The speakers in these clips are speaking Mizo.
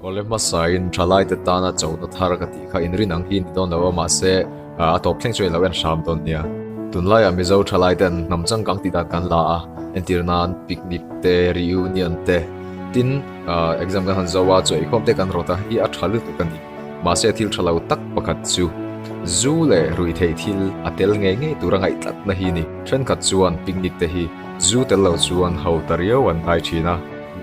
Awle hmasain thalaite tana chona thar ka tih kha inrin ang hi ni dawn lo a, mahse a tawp thleng chu i lo en hram dawn nia. Tunlaiah Mizo thalaiten hnam changkang tih dan kan la a, entir nan picnic te, reunion te, tin exam kan han zo a, chaw eikhawm te kan rawt a, hi a tha lutuk a ni. Mahse thil tha lo tak pakhat chu zu leh ruihtheih thil a tel ngei ngei tura ngaih tlatna hi ni. Thenkhat chuan picnic te hi zu tel lo chuan ho ta riau an ngai thin a.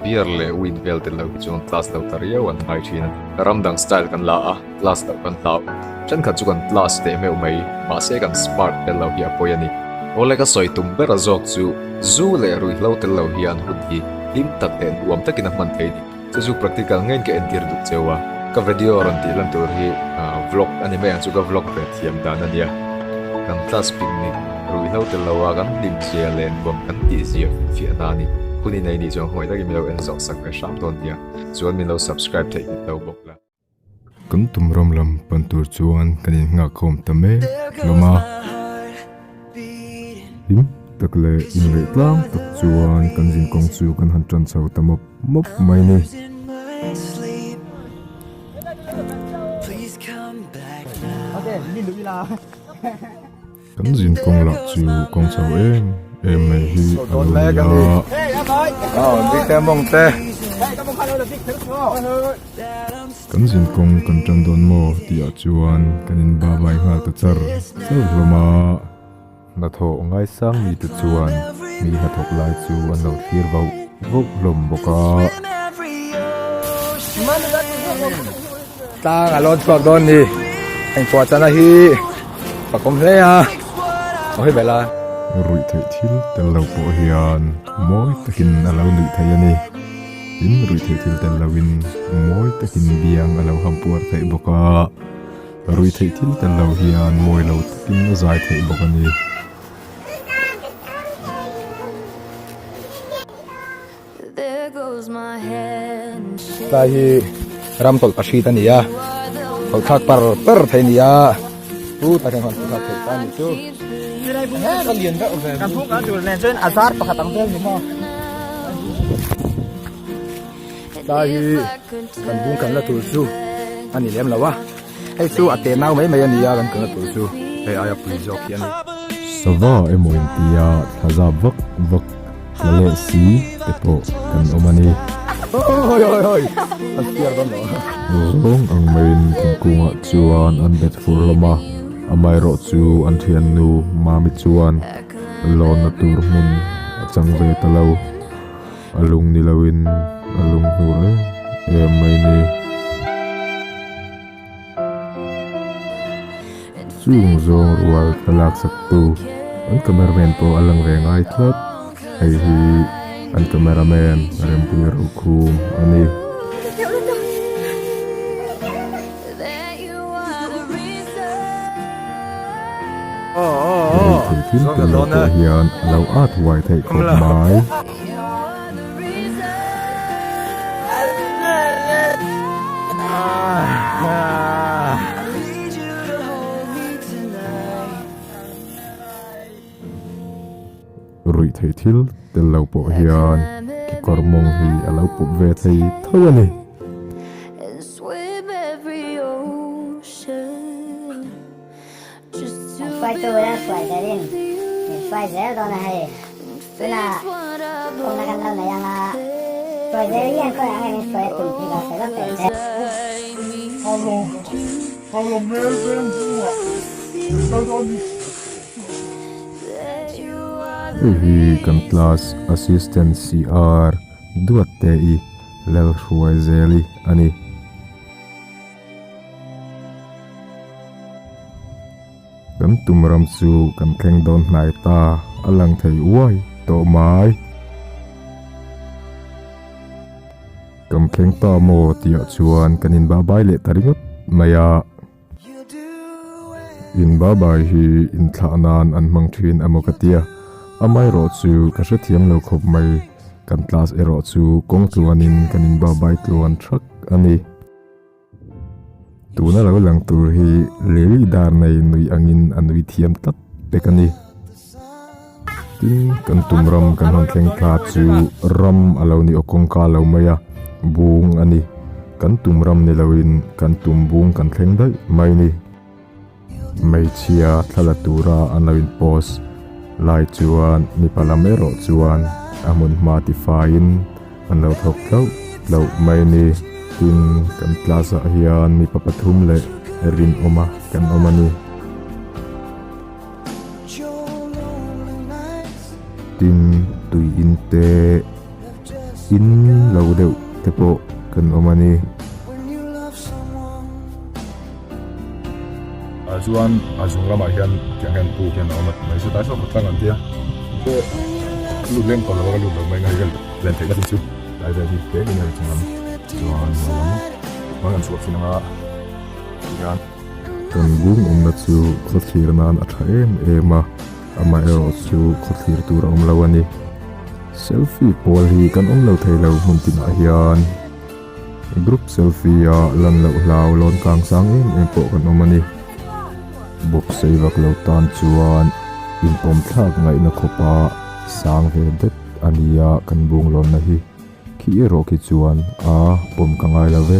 Beer leh wine vel tel lo hi chuan class lo ta riau an ngai thin a ni. Ram dang style kan la a, class loh kan hlau. Thenkhat chu kan class teh meuh mai, mahse kan smart tel lo hi a pawi a ni. Awle ka sawi tum ber a zawk chu zu leh ruihhlo tel lo hian hun hi hlim tak leh nuam takin a hman thei ni. Chu chu practical ngeiin ka entir duh cheu a. Ka video rawn tih lan tur hi vlog a ni mai ang chu ka vlog ve thiam dan a nia. Kan class picnic ruihhlo tel lo a kan hlim zia leh nuam kan tih zia finfiahna a ni. Hun i nei nih chuan hmuai takin min lo en zawh sak ve hram dawn nia. Chuan min lo subscribe theih nghet lo bawk la. Kan tum ram lam pan tur chuan kan innghak khawm ta mek hlawm a. Hlim tak leh inreh tlang tak chuan kan zinkawng chu kan han tan chho ta mawp mawp mai a ni. Kan zinkawng lah chu kawng chho em em mai hi a lo ni a. Kan zinkawng kan tan dawn maw tih ah chuan kan in babai nghal ta char char hlawm a. Hnathawh ngaisang mite chuan mi hnathawk lai chu an lo thlir vauh vauh hlawm bawk a. Tlang a lawn chhuak dawn ni. Engpawh chana hi fakawm hle a, a hawi bel a. Ruih theih thil tel lo pawh hian mawi takin a lo nuih thei a ni. Tin, ruih theih thil tel loin mawi takin biang a lo hampuar theih bawk a. Ruih theih thil tel lo hian mawi lo takin a zai theih bawk a ni. Tlai hi ram tawlh pahrit a ni a, tawlh thlak par par thei a ni a, chu tak hian tawlh thlak theih ta a nih chu. Tlai hi kan bung kan la tur chu a ni lem lo a, hei chu a te nau mai mai a ni a kan kan la tur chu hei aia pui zawk hi a ni. Sava emaw intia thlazap vak vak. Tla leh si te pawh kan awm a ni. Zawng ang maiin thingkungah chuan an bet fur hlawm a, amaherawh chu an thiannu Mami chuan lawnna tur hmun a chang ve ta lo. A lung ni loin a lung hnur em em mai a ni. Chung zawng rual thlalak saktu an cameraman pawh a lang ve ngai tlat. Hei hi an cameraman Rempuia Rokhum a ni. Rei thei thil tel lo pawh hian a lo at huai theih khawp mai. Ruih theih thil tel lo pawh hian kekawr mawng hi a lo pawp ve thei tho a ni. Tuna kawngna kan lo nei anga hruai zel hian khawiah nge min hruai a tum tih ka sawi vak thei che. Hei hi kan class assistant CR Duatte-i Lalhruaizeli a ni. Kan tum ram chu kan thleng dawn hnai ta a lang thei uai tawh mai. Kan thleng ta maw tihah chuan kan inbabai leh ta ringawt mai a. Inbabai hi inthlah nan an hmang thin emaw ka tia, amaherawh chu ka hrethiam lo khawp mai. Kan class erawh chu kawng tluanin kan inbabai tluan thak a ni. Tuna lo lang tur hi Lily dar nei nui angin a nui thiam tlat pek a ni. Tin, kan tum ram kan han thleng thla chu ram a lo ni aw kawngka lo mai a, bung a ni. Kan tum ram ni loin kan tum bung kan thleng daih mai ni. Hmeichhia thla la tura an lo in post lai chuan mipa lam erawh chuan a hmun hma tifaiin an lo thawk tlauh tlauh mai a ni. Tin, kan class ah hian mipa pathum leh rinawma kan awm a ni. Tin, tui in te in lo deuh te pawh kan awm a ni. Ah chuan a zung lamah hian tiang hian puk hian a awm a mai se tlai saw kawt tlang an tia te lut leng tawh lo a ka lut lo mai ngai vel len theihna chin chu tlai vel hi tlem in a ri chung lam chuan hnuai lam hnuai lam chhuak thin anga tihian. Kan bung awmna chu khawthlir nan a tha em em a, amaherawh chu khawthlir tur a awm lo a ni. Selfie pawl hi kan awm lo thei lo hmun tinah hian. Group selfie a lan loh hlau lawn kang sang em em pawh kan awm a ni. Bawk sei vak lo tan chuan inpawm thlak ngaihna khawpa sang ve det a nia kan bung lawnna hi. Khi erawh khi chuan a pawm ka ngai lo ve,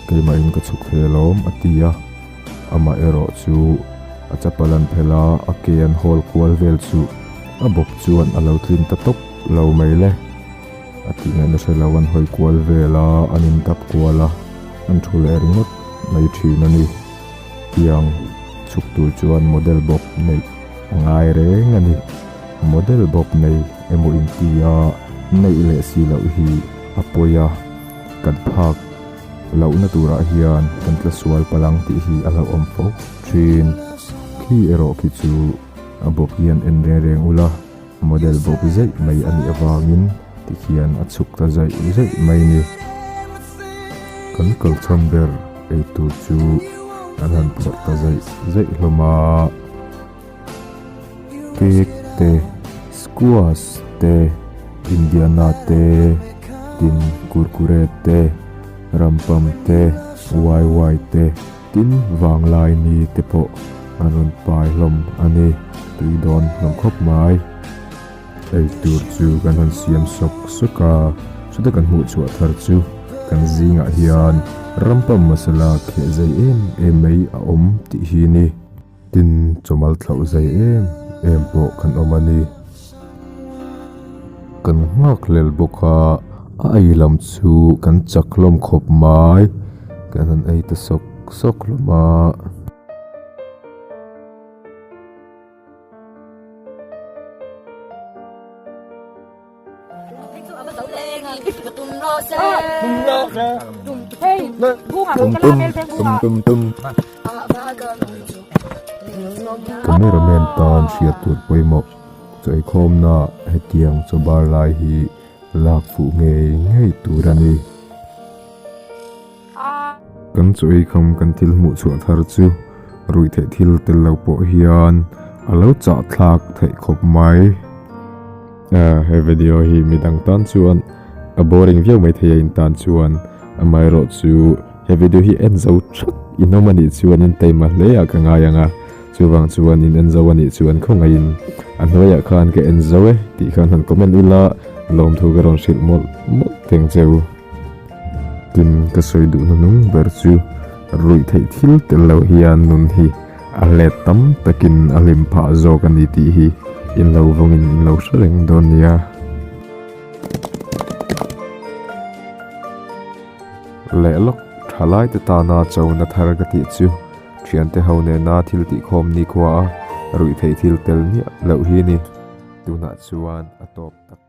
keimahin ka chhuk thei alawm a ti a. Amah erawh chu a chapal an phelh a, a ke an hawl kual vel chu a bawp chuan a lo tlin ta tawp lo mai le. A tih ngaihna hre lo an hawi kual vel a, an in dap kual a, an thu leh ringawt mai thin a ni. Tiang chhuk tur chuan model bawk neih a ngai reng a ni. Model bawk nei emaw inti a neih leh si loh hi a pawi a, kan phak lohna turah hian kan tla sual palh ang tih hi a hlauhawm fo thin. Khi erawh khi chu a bawk hian en reng reng ula. Model bawk zeih mai a nih avangin tikhian a chhuk ta zaih zaih mai ni. Kan kalchhan ber eitur chu an han phawrh ta zaih zaih hlawm a. Cake te, squash te, Indiana te, tin kurkure te, rampam te, wai wai te. Tin, vanglai ni te pawh an rawn pai hlawm a ni, tui dawn hlawm khawp mai. Ei tur chu kan han siam sawk sawk a, chuta kan hmuh chhuah thar chu kan zingah hian rampam masala kheh zei em em mai a awm tih hi ni. Tin, chawmal thlauh zei em em pawh kan awm a ni. Kan nghak hlel bawk a, a ei lam chu kan chak hlawm khawp mai. Kan han ei ta sawk sawk hlawm a. Cameraman tan hriat tur pawimawh chawikhawmna hetiang chaw bar lai hi lak fuh ngei ngei tur a ni. Kan chaw ei kham kan thil hmuh chhuah thar chu ruih theih thil tel lo pawh hian a lo chah thlak theih khawp mai. He video hi midang tan chuan a boring viau mai thei a in tan chuan amaherawh chu he video hi en zo thak in awm anih chuan in taima hle ah ka ngai ang a chuvang chuan in en zo anih chuan khawngaihin a hnuaiah khan ka en zo e tih khan han comment ula lawmthu ka rawn hrilh mawlh mawlh teng cheu. Tin, ka sawi duh hnuhnung ber chu ruih theih thil tel lo hian nun hi a hlet tam takin a hlim phah zawk a ni tih hi in lo vawngin in lo hre reng dawn nia. Leh lawk tha lai te tana chona thar ka tih chu thiante ho nena thil tihkhawm nikhua a ruih theih thil tel miah loh hi ni. Tunah chuan a tawp tak.